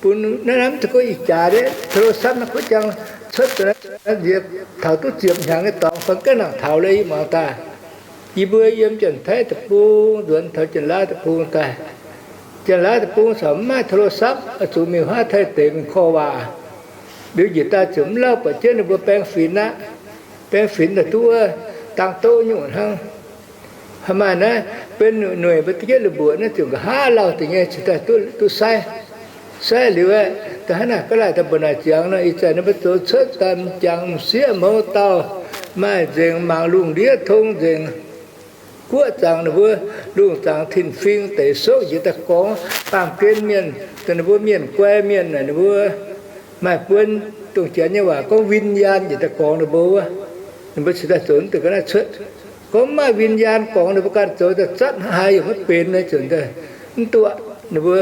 bun naaiv hnamv duqv gorngv ih jaax aeqv โทรศัพท์ naaiv kuv jangx cuotv daaih, taux duqv ziepc hnyangx nyei dorngx fai gengh nangc taux lorqc, yie muangx daaih. Yie mbuo yiem Janx-Taiv deic-bung nzuonx taux Janx-Laauv deic-bung daaih. Janx-Laauv deic-bung corc mv maaih โทรศัพท์, zuqc mingh huaav Taiv deic mingh korv waac. Liuz njiec daaih ziouc mv lauh buatc jienv ninh mbuo baeng finx aqv. Baeng finx daaih duqv wuov dang doqv nyungc hnangv. Haaix maaih naaiv benx nueic mbuo duqv jienv la'mbuoqc naaiv ziouc nqa'haav lauh deix nyei cingx daaih duqv, duqv saiv. Saiv liuz aeqv, da'hnangv naaic ga'laaic daaih mbuo naaic ziangx nor, ih zanc ninh mbuo zoux cuotv daaih m'jangc m'sieqv mouz dauh maaih nzengc, mangc lungh ndiev tong nzengc. Guoqv zaangc ninh mbuo, lungh zaangc tin-fing deic sokv njiec daaih gorngv, baamh gen mienh, dongh ninh mbuo mienh guai mienh naaic, ninh mbuo maaih buonc dongh Janx nyei waac gorngv วิญญาณ njiec daaih gorngv ninh mbuo wuov. Ninh mbuo cingx daaih zoux deix ga'naaiv cuotv. Gorngv maaih วิญญาณ gorngv, ninh mbuo ganh zoux daaih zatv haaix yaac maiv benx naaiv ziouc daaih mv duqv. Ninh mbuo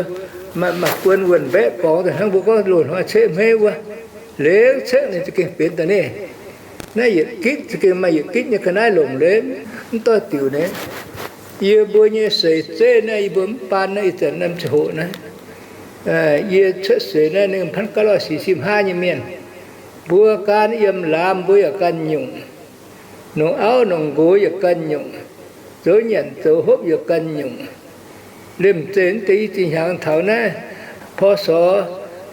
maaih, maaih buonc wuonh mbaeqv gorngv daaih hnangv mbuo gorngv loz-hnoi ceqv hmeiv wuov, lengc ceqv ninh za'gengh benx daaih ninh. Naaiv yietc gitv za'gengh maaih yietc gitv nyei ga'naaiv longc leiz mv doix diuc naaiv. Yie mbuo nyei seix zeiv naaiv, yie mbuo mv baan naaiv, ih zanc norm ziangh hoc naaiv, yie cuotv seix naaiv หนึ่งพันเก้าร้อยสี่สิบห้า nyei mienh. Mbuo gan yiem laamz mbuo yaac ganh nyungc, nongc auv nongc nqox yaac ganh nyungc, zoux nyanc zoux hopv yaac ganh nyungc. Liemh zeih deix i zinh hnyangx taux naaiv, พ.ศ.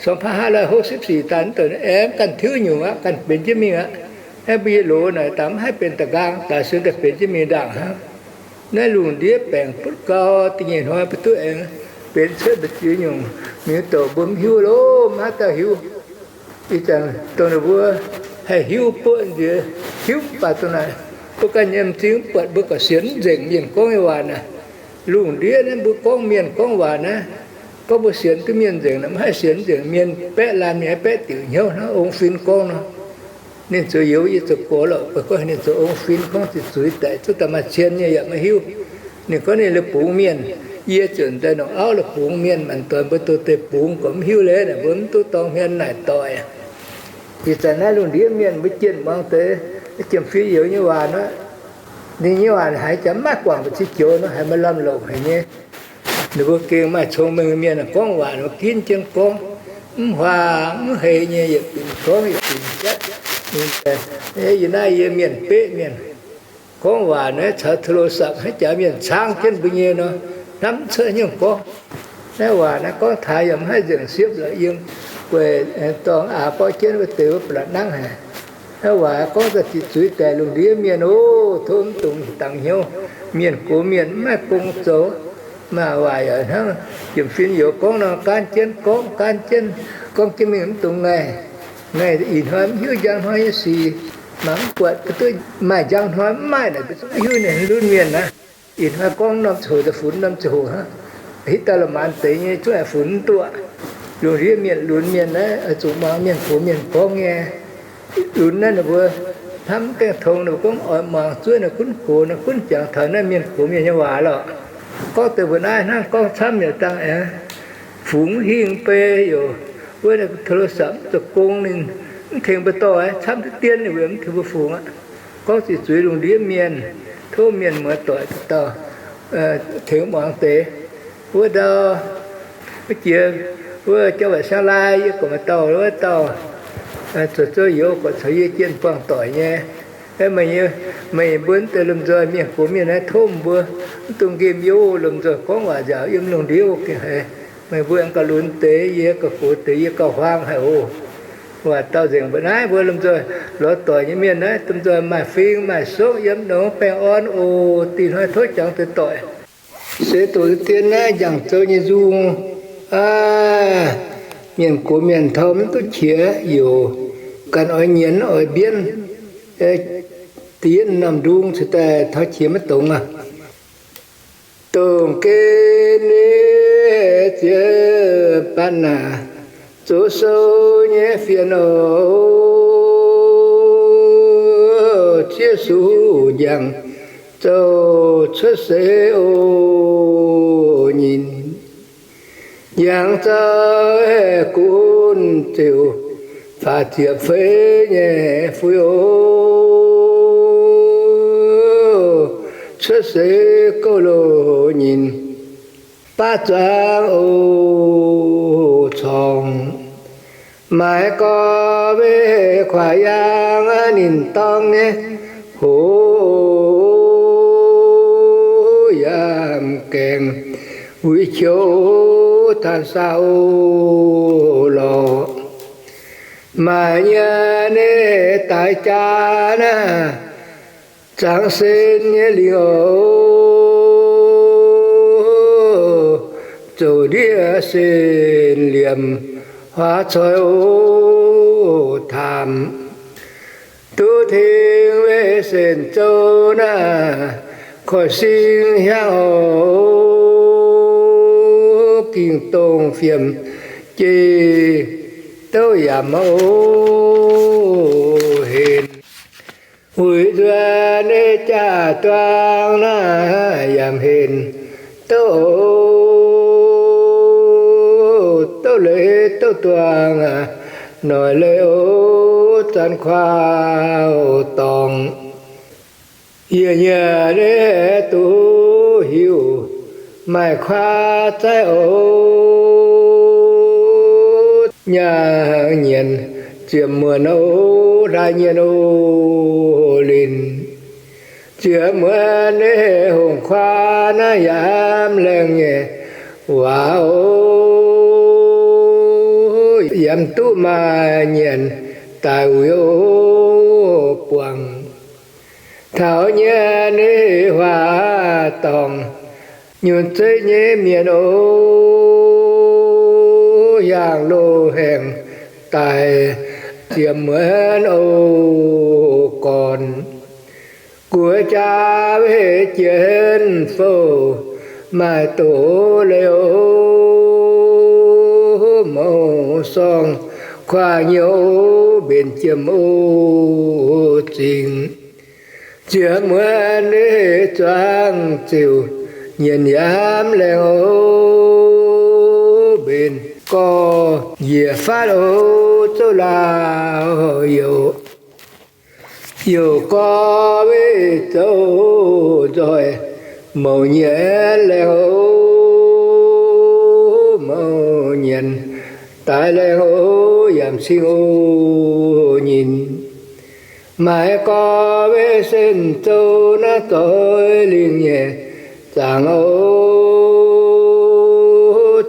สองพันห้าร้อยหกสิบสี่ daaih mv douc aengx ganh tiuv nyungc aqv, ganh benx jienv mingh aqv. Aeqv, mbuo yie loz naaic dangh mv haih benx da'nqaang, daaih se daaih benx jienv mingh ndaangc hnangv. Naaiv lungh ndiev baengc butv gau, da'nyeic hnoi mbuo duqv aengx benx cuotv mbu'ziex nyungc, mingh douc mbuo mv hiuv loh, mv haaix dauh hiuv. Ih zanc dongh ninh mbuo haih hiuv buoqv nziex, hiuv mv baac dongh naaic, mbuo ganh nyei m'zing mv buatc, mbuo gauh sienx mv nzengc mienh gorngv nyei waac naaic. Lungh ndiev naaiv mbuo gorngv mienh gorngv waac naaiv, gorngv mbuo sienx duqv mienh nzengc, mv haih sienx mv nzengc. Mienh baeqv laanh mienh haih baeqv diuc hnyouv hnangv ong-fin gorngv nor. Ninh zoux youz yie zoux gorx lorqc, gorngv ninh zoux ong-fin gorngv ziqc zuiz daic, zuqc daaih maaih cien nyei yaac maiv hiuv. Ninh gorngv ninh la'bungx mienh, yie ziouc daaih nongc auv la'bungx mienh. Maanc doic mbuo douz deix bungx gorqv mv hiuv leiz naaic, mbuo mv duqv dorng hmien naaic doic. Ih zanc naaiv lungh ndiev mienh mbuo jienh muangx deix jiem-fim youz nyei waac nor, ninh nyei waac haiz jaax maiv guangc mbu'ziex joux nor, haiz maaih lamh longc haic nyei. Ninh mbuo gengh maaih cong-mengh mienh gorngv waac nor ginv jienv gorngv, mv huaang mv hei nyei, yietc binc gorngv yietc binc jatv. Yie naaiv yie mienh beqv mienh gorngv waac naaiv caux โทรศัพท์ haaix jaax mienh caangv jienv mbuo nyei nor, hnamv cuotv nyungc gorngv. Naaiv waac naaiv gorngv taux yaac mv haih nzengc siepv lorqc, yiem gueic dorngx aax borqv jienv wuov deix wuov ba'laqc nangv haic. Naaiv waac gorngv daaih ziqc zuiz daic lungh ndiev mienh oc, tov mv dungx dangx hnyouv. Mienh gox mienh mv maaih gong zoux, maaih waac yaac hnangv jiem-fim youz gorngv nor, gaanv jienv gorngv, gaanv jienv gorngv jienv mingh, mv dungx ngaih. Ngaih ih hnoi mv hiuv njang hnoi nyei sic, mangc mv buatc, duqv maaih njang hnoi mv maaih naaic, mv hiuv ninh lunx mienh aqv. Ih hnoi gorngv norm ziangh hoc daaih funx norm ziangh hoc hnangv. Hitv daaih la'maanz deix nyei zungv aengx funx mv duqv. Lungh ndiev mienh lunx mienh naaiv, zuqc muangx mienh gox mienh gorngv nyei. Lunx naaiv ninh mbuo hnamv gaengh tong, ninh mbuo gorngv oix muangx zuov naaiv gunv gox naaiv gunv jangx taux naaiv mienh gox mienh nyei waac lorqc. Gorngv deix mbuo naaiv hnangv gorngv camv yaac dangh aengx fungx hingh bei youc wuov naaiv โทรศัพท์ zoux gong ninh mv tengx mbuo dorh, camv duqv dien ninh mbuo mv tengx mbuo fungx aqv. Gorngv ziqc zuiz lungh ndiev mienh, tov mienh muoz doic dauh tengx muangx deix. Wuov ndau, wuov jiex, wuov jauv waaic siang lai yie gorqv maaih dauh, wuov dauh zoux zouv youz gorqv caux yie jienh buangh doic nyei. Meih, meih mbuo deix lomh nzoih mienh gox mienh naaiv tov mbuo mv dungx nqemh youh lomh nzoih gorngv waac nziaauc yiem lungh ndiev gengh haiz. Meih mbuo aengx gauh lunx deix, yie gauh gox deix, yie gauh huaang haic oc. Waac dauh nzengc mbuo naaiv mbuo lomh nzoih lorz doic nyei mienh naaiv, domh nzoih maaih fing maaih sokv yiem longx baengh orn oc. Dih hnoi tov jangx deix doic. Se doqc dien naaiv njang zoux nyei nzung aav, mienh gox mienh taux mv duqv qiex youc, ganh oix nyienz oix mbienv, da'yietv norm ndung cingx daaih taux qiex maiv dongz aqv. Dongh gen nyei ziex batv naaic, zoux sou nyei fienx oc. Ziex suqv njang zouv cuotv seix oc. Nyinh yangh zaux gunv ziouc faah ziepc feix nyei fui oc. Cuotv seix gouv loz nyinh baav zuangx oc. Corngh Maaih gorx-weih kuaaiv yaang ninh dorng nyei hoz yaac gaengh wuic qouv taan saauv lorqc. Maaih nyei ninh daaih jaa naaiv zangx sen nyei lingh oc, zoux ndiev sen liemh huaav coix oc taamh. Duqv tengx weih sen zoux naaiv koiv sing hiaangv oc, ging dongh fiem jeiv douc yaac mouc henc. Wuic nzuonx nyei jaa-duang naaiv yaac henc douc, douc leiz douc duang, noic leiz oc, zanc kuaav dorngx. Yie nyei duqv hiuv maaih kuaav zaiv oc, nyaanh nyienx ziepc muonz oc, hlaax nyienx oc linh. Ziepc muonz nyei hongc kuaav naaiv yaac laengh nyei waac oc, yaac duqv maaih nyienx daaih wuic oc buangh. Taux nyei huaav dorngx, nyunc zeiv nyei mienh oc, hiaangx loz-haengh daaih ziepc muonz oc gorn. Guoqv jaa weih jienv fouv maaih doz leiz oc, mouz sorng kuaav nyouz mbenc jiem oc zingc. Ziepc muonz nyei zuangx ziouc nyienx yaac laengh oc, mbenc gorx njiec faatv oc, zouv laauh youc. Youc gorx weih zoux nzoih, mouc nyienx laengh oc, mouc nyienx daaih laengh oc, yaac cing oc nyinc. Maaih gorx weih sen zoux naaiv zoih lingh nyei zaangc oc,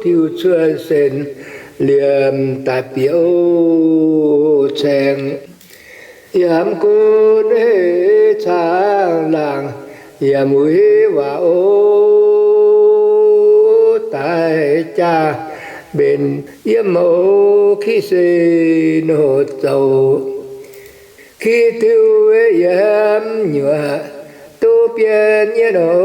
tiuv cuotv sen liemh daaih bieqc oc caengx. Yaac gunv caangh laangc yaac muic waac oc, daaih jaa mbenc yiem oc, kiv se nor zoux. Kiv diuv weih yiem nyuoqc duqv bien nyei oc,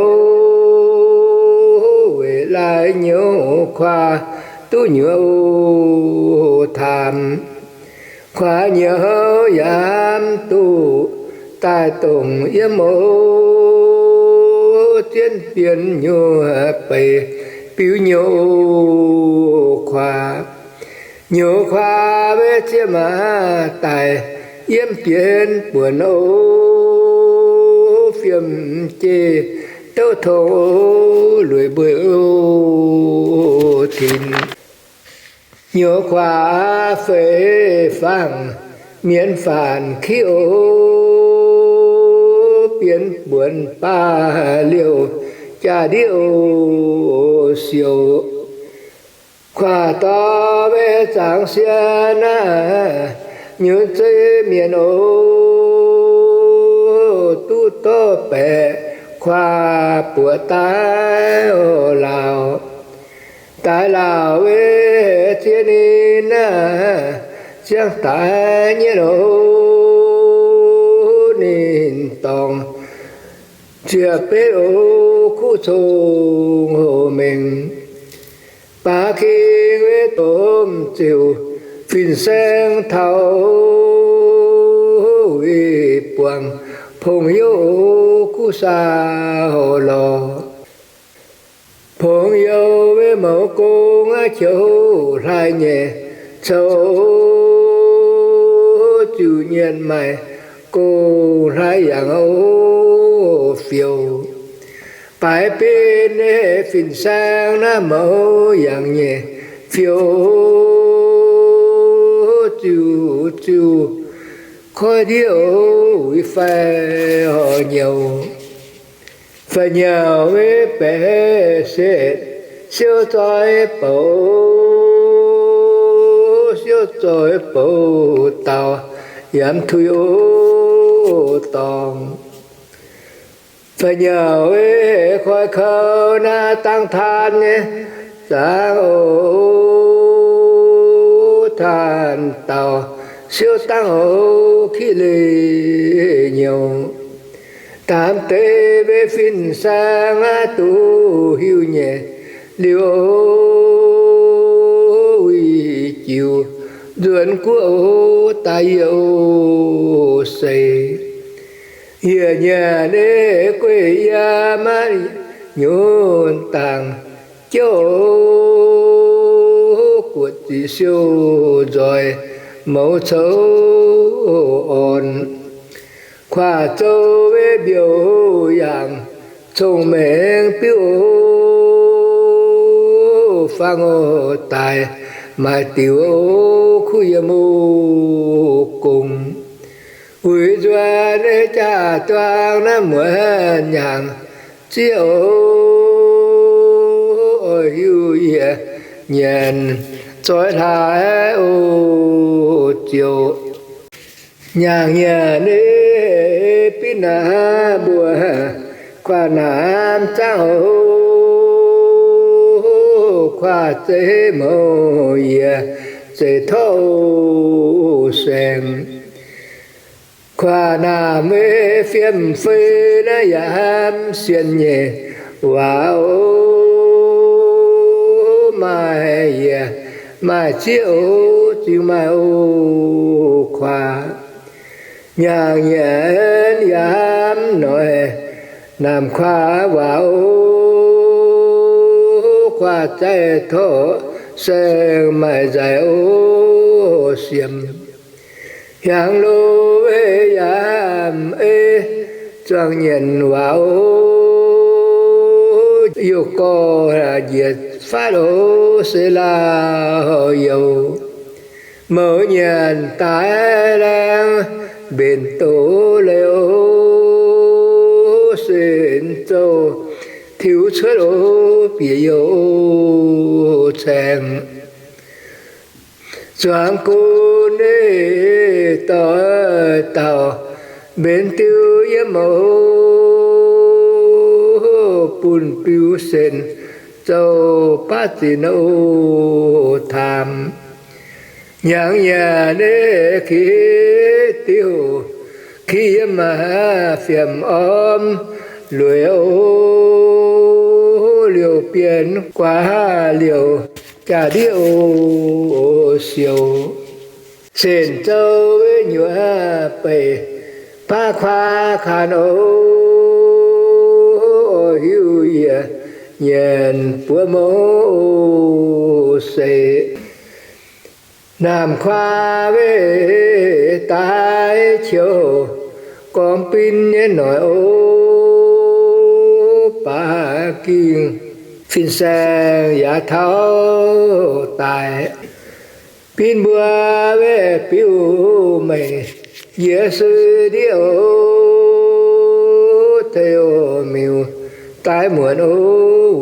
weic laaix nyouz kuaav duqv nyuoqc oc taamh. Kuaav nyouz yaac duqv daaih dongh yiem oc, zien bien nyuoqc beiz biuv nyuoqc kuaav. Nyuoqc kuaav weih zieqv maac daaih yiem bienx buonc oc, fiem jeiv douc tongx oc, lueic mbueiz oc tinc. Nyuoqc kuaav feix fangx mienv faanx kiv oc, bienx buonc baav liouh jaa-ndiev oc siouc. Kuaav dorh weih zangx sien naaiv nyunc zeiv mienh oc, duqv dorh baeqc kuaav buoqc daaih oc laauc. Daaih laauc weih ziex ninh naaiv ziangh daaih nyei oc, ninh dorngx ziepc betv oc, kuv cong hoc mengh. Baav king weih domh ziouc fin-saeng taux, weic buangh pong-youv oc, kuv saa hoc lorqc. Pong-youv weih mouz gong aqv, qiex hlaaix nyei coux, ziouc nyienx maaih gong hlaaix yangh oc fioux. Baaix bin nyei fin-saeng naaiv mouz yangh nyei fioux, ziuc ziuc koiv ndiev oc, fai horc nyouc. Fai nyouc maiv baeqc setv, siouv zoih bouc, siouv zoih bouc dauh yaac mv tuix oc dorngc. Fai nyouc maiv heix koi kouv naaiv dangv taan nyei zaangc oc, taan dauh siouv dangv oc, kiv leih nyouc. Daamv deix maiv fin-saeng aqv, duqv hiuv nyei liuz oc, uix jiuc nzuonx guoqv oc, daaih yie oc seix. Yie nyanc nyei gueiv yie maiv nyunc dangc jouv, guoqv ziqc siou nzoih mouz coux orn. Kuaav zoux maiv mbiouh yangh cong-mengh biuv oc, fangx oc daaih maaiz diuc oc, kuv yiem oc gong. Uix nzuonx nyei jaa-duang naaiv muonz nyaangc zieqv oc, oix hiuv yie nyanc zoih hlaax oc ziouc. Nyaangc nyanc nyei binv naaiv mbuo kuaav naamh zaangv oc, kuaav zeiv mouz yie zeiv torv oc saeng. Kuaav naamh maiv fiem fei naaiv yaac hnamv sienx nyei waac oc, maaih yie maaih zieqv oc, zingh maaih oc kuaav. Nyaangc nyanc yaac hnamv noic naamh kuaav waac oc, kuaav zaih torv saeng maaih nzaic oc siemx. Hiaangx loz yaac hnamv ei zuangx nyanc waac oc, youh gorx njiec faatv oc, se lauh youz. Mouz nyanc daaih laengz mbenc doz leiz oc, sen zouv tiux cuotv oc, bieqc youh oc caeng. Zuangx gunv nyei doix dauh mbenc diuh yiem oc, bun biux sen zouv baav zinx oc taamx. Nyaangc nyanc nyei ki diuh, ki yiem maaih fiem orm lueic oc, liouh bienx guaax liouh jaa-ndiev oc siouc. Sen zouv nyuoqc beic baav kuaav kaanx oc, oix hiuv yie nyanc buov mouz oc seix. Naamh kuaav maiv daaih qiouv gorngv binv nyei noic oc, baac ging fin-saeng yaac taux daaih. Binv mbuo maiv biuv meih, yie suiv ndiev oc, tei oc miuc daaih muonc oc,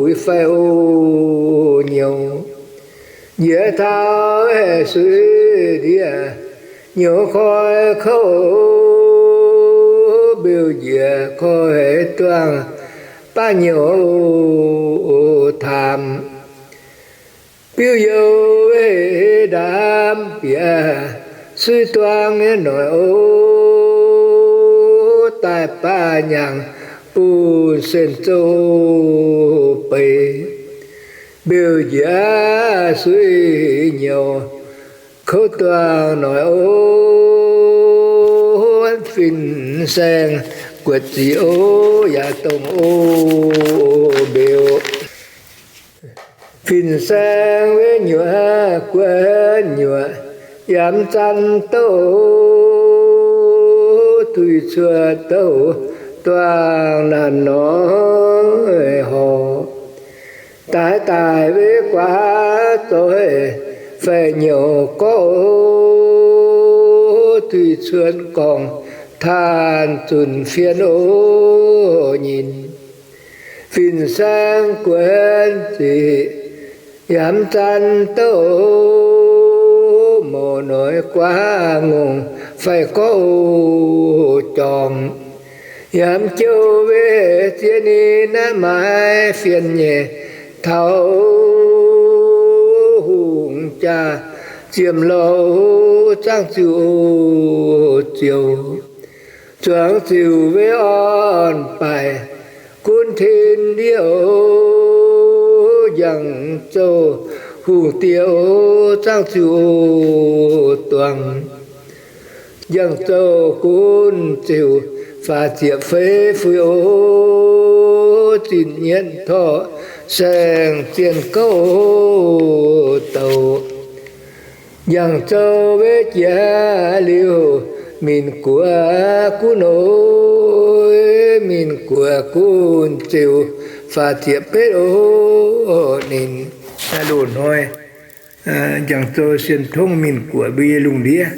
uix fai oc nyouz. Yie taux suiv ndiev nyouz koi kouv oc, mbeux njiec koi duangh baav nyouz oc taamx. Biuv youh ndaamv bieqc suiv duangv nyei noic oc, daaih baav nyaangc bun sen zouv beic. Mbeux njiec suiv nyouz kouv duangh noic oc, fin-saeng guotc zic oc, yaac dongh oc mbeux. Fin-saeng maiv nyuoqc guotv nyuoqc, yaac mv zanc douc, tuix cuotv douc duangh naanc noic horc. Daaih daaih maiv guaax zoih fai nyouz gorqv oc, zuiz cuonx gorngv taanh zunc fien o nyinc. Fin-saeng guonx ziqc yaac mv zanc douc, mouc noiz guaav ngongh fai gorqv o jorngc. Yaac mv jouh wei ziex ninh naaiv maaiz fien nyei taux hungh jaa ziemx louh zangv ziuc ziouc zuangx ziuc wei orn-baaix gunv tin ndiev o, njang zouv hungh diex o zangv ziuc duangx. Njang zouv gunv ziuc faah zieqc feix fui o, zinh nyienv torqv saeng-zienh gouv o douc. Njang zouv wei jiex liuz, Min Guoqv gunv o, Min Guoqv gunv ziuc faah zieqc betv o ninh. Loz-hnoi Njang Zouv Sien Tongv Min Guoqv mbuo yiem lungh ndiev.